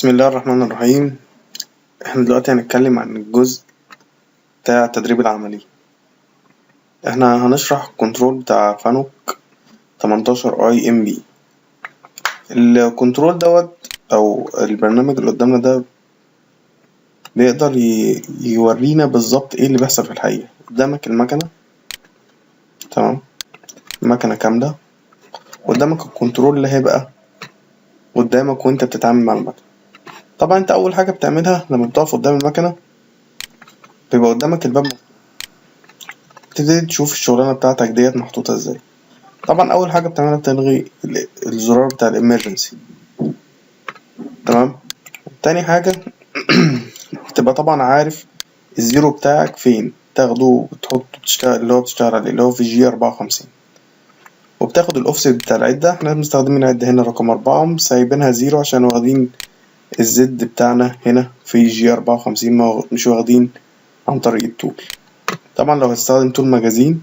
بسم الله الرحمن الرحيم. احنا دلوقتي هنتكلم عن الجزء بتاع التدريب العملي. احنا هنشرح ال control بتاع FANUC 18 i MP. ال control دوت او البرنامج اللي قدامنا ده بيقدر يورينا بالظبط ايه اللي بيحصل في الحقيقة. قدامك المكنة، تمام، المكنة كاملة قدامك، ال control اللي هيبقى قدامك وانت بتتعامل مع المكنة. طبعا انت اول حاجة بتعملها لما بتقف قدام المكنة بيبقى قدامك الباب مفتوح، تبتدي تشوف الشغلانة بتاعتك ديت محطوطة ازاي. طبعا اول حاجة بتعملها بتلغي الزرار بتاع ال emergency، تمام. تاني حاجة تبقى طبعا عارف ال zero بتاعك فين، تاخده وتحطه تشتغل اللي هو بتشتغل عليه اللي هو في G 54، وبتاخد الاوفست بتاع العدة. احنا مستخدمين العدة هنا رقم 4 سايبينها zero عشان واخدين ال Z بتاعنا هنا في G 54، مش واخدين عن طريق ال tool. طبعا لو هتستخدم tool magazine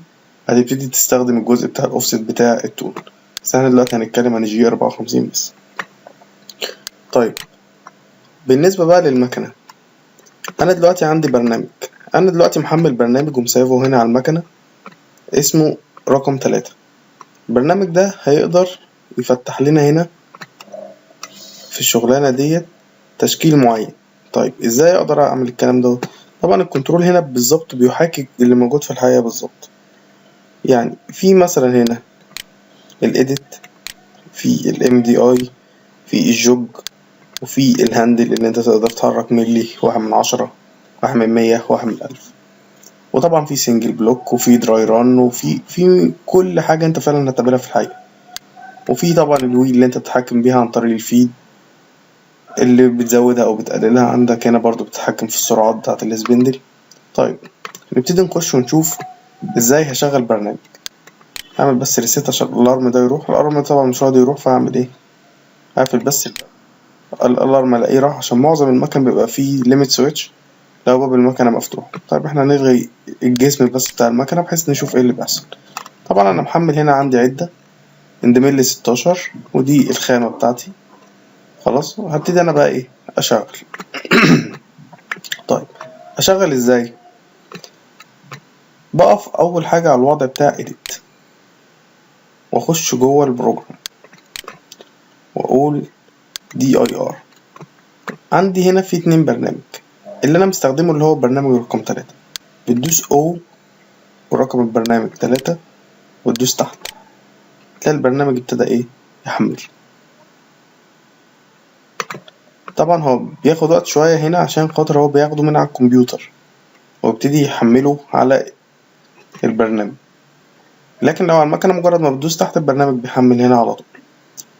هتبتدي تستخدم الجزء بتاع الاوفست بتاع ال tool، بس احنا دلوقتي هنتكلم عن G 54 بس. طيب بالنسبة بقى للمكنة، أنا دلوقتي عندي برنامج، أنا دلوقتي محمل برنامج ومسيفه هنا على المكنة اسمه رقم 3. البرنامج ده هيقدر يفتح لنا هنا في الشغلانة ديت تشكيل معين. طيب ازاي اقدر اعمل الكلام ده؟ طبعا ال control هنا بالظبط بيحاكي اللي موجود في الحقيقة بالظبط. يعني في مثلا هنا ال edit، في ال MDI، في ال jog، وفي ال handle اللي انت تقدر تحرك ملي، 1/10، 1/100، 1/1000، وطبعا في single block وفي dry run وفي كل حاجة انت فعلا هتقابلها في الحقيقة. وفي طبعا ال wheel اللي انت بتتحكم بيها عن طريق ال feed اللي بتزودها أو بتقللها. عندك هنا برضو بتتحكم في السرعات بتاعة ال spindle. طيب نبتدي نخش ونشوف ازاي هشغل برنامج. هعمل بس reset عشان ال alarm ده يروح. ال alarm طبعا مش راضي يروح، فهعمل ايه؟ هقفل بس ال alarm الاقيه راح، عشان معظم المكن بيبقى فيه limit switch لو باب المكنة مفتوح. طيب احنا هنلغي الجسم بس بتاع المكنة بحيث نشوف ايه اللي بيحصل. طبعا انا محمل هنا عندي عدة end mill 16 ودي الخامة بتاعتي. خلاص هبتدي انا بقى ايه؟ اشغل. طيب اشغل ازاي؟ بقف اول حاجة على الوضع بتاع edit واخش جوه ال program واقول DIR. عندي هنا في اتنين برنامج، اللي انا مستخدمه اللي هو برنامج رقم 3، بتدوس O ورقم البرنامج 3 وتدوس تحت، تلاقي البرنامج ابتدى ايه؟ يحمل. طبعا هو بياخد وقت شوية هنا عشان خاطر هو بياخده من على الكمبيوتر ويبتدي يحمله على البرنامج، لكن لو على المكنة مجرد ما بتدوس تحت البرنامج بيحمل هنا على طول.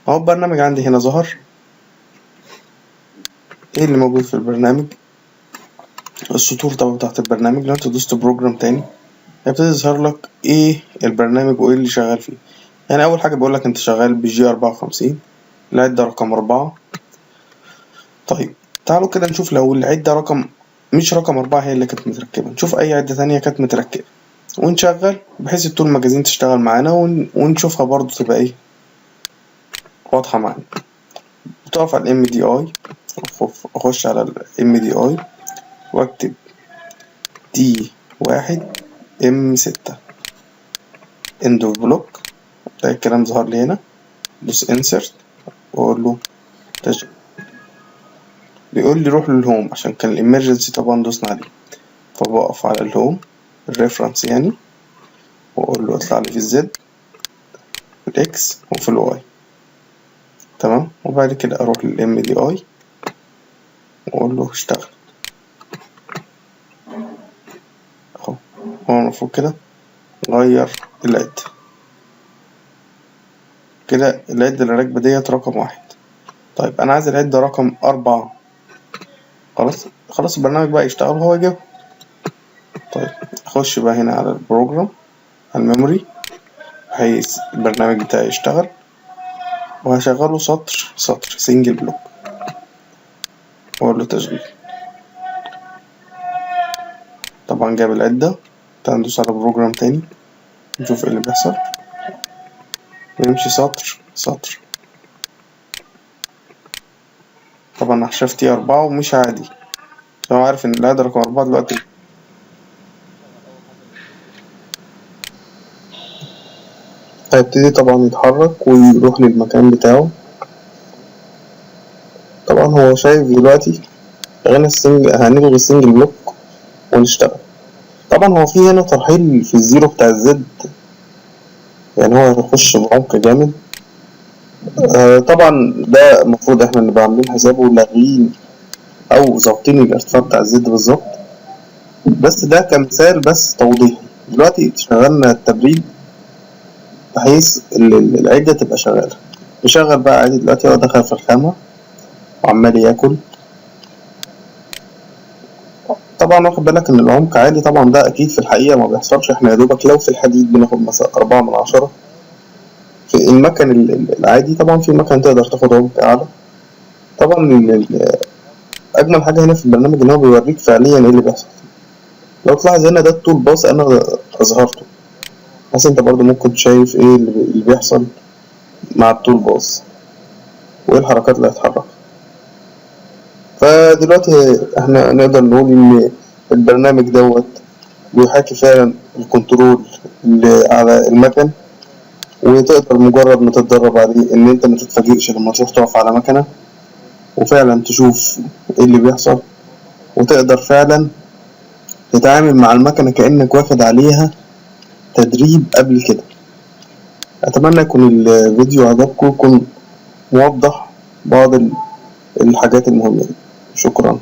اهو البرنامج عندي هنا ظهر. ايه اللي موجود في البرنامج؟ السطور طبعا بتاعت البرنامج. لو انت دوست program تاني هيبتدي يظهر لك ايه البرنامج وايه اللي شغال فيه. يعني اول حاجة بيقولك انت شغال ب G 54، العدة رقم 4. طيب تعالوا كده نشوف لو العدة رقم مش رقم 4 هي اللي كانت متركبة، نشوف أي عدة تانية كانت متركبة ونشغل بحيث ال tool magazine تشتغل معانا ونشوفها برضو تبقى ايه واضحة معانا. بتقف على ال MDI، اخش على ال MDI واكتب D 1 M 6 end of block، تلاقي الكلام ظهر لي هنا. دوس insert واقول له تشغيل، بيقول لي روح لل home عشان كان ال emergency طبعا دوسنا عليه، فبقف على ال home ال reference يعني واقول له اطلع لي في ال Z في ال X وفي ال Y، تمام. وبعد كده اروح لل MDI واقول له اشتغل. اهو هو المفروض كده غير العدة، كده العدة اللي راكبة ديت رقم 1. طيب أنا عايز العدة رقم 4. خلاص خلاص البرنامج بقى يشتغل وهو يجيبها. طيب أخش بقى هنا على ال program على ال memory بحيث البرنامج بتاعي يشتغل، وهشغله سطر سطر single block وأقول له تشغيل. طبعا جاب العدة. تعال ندوس على program تاني نشوف ايه اللي بيحصل. ونمشي سطر سطر. طبعا طبعا شاف T 4 ومش عادي، هو عارف ان العدة رقم 4 دلوقتي هيبتدي طبعا يتحرك ويروح للمكان بتاعه. طبعا هو شايف دلوقتي لغينا ال single، هنلغي ال single block ونشتغل. طبعا هو في هنا ترحيل في ال zero بتاع ال Z، يعني هو هيخش بعمق جامد. طبعا ده المفروض احنا نبقى عاملين حسابه لاغيين او ظابطين الارتفاع بتاع ال Z بالظبط، بس ده كمثال بس توضيحي. دلوقتي شغلنا التبريد بحيث العدة تبقى شغالة. نشغل بقى عادي. دلوقتي هو دخل في الخامة وعمال ياكل. طبعا واخد بالك ان العمق عالي، طبعا ده اكيد في الحقيقة ما بيحصلش، احنا يا دوبك لو في الحديد بناخد مثلا 4 من 10 في المكن العادي. طبعا في مكن تقدر تاخد عمق اعلى. طبعا اجمل حاجة هنا في البرنامج ان هو بيوريك فعليا ايه اللي بيحصل. لو تلاحظ هنا ده ال tool path انا اظهرته، بس انت برضو ممكن شايف ايه اللي بيحصل مع ال tool path وايه الحركات اللي هتتحرك. فدلوقتي احنا نقدر نقول ان البرنامج دوت بيحاكي فعلا ال control اللي على المكن، وتقدر مجرد ما تتدرب عليه ان انت ما تتفاجئش لما تروح تقف على مكنة وفعلا تشوف ايه اللي بيحصل، وتقدر فعلا تتعامل مع المكنة كأنك واخد عليها تدريب قبل كده. أتمنى يكون الفيديو عجبكم ويكون موضح بعض الحاجات المهمة دي. شكرا.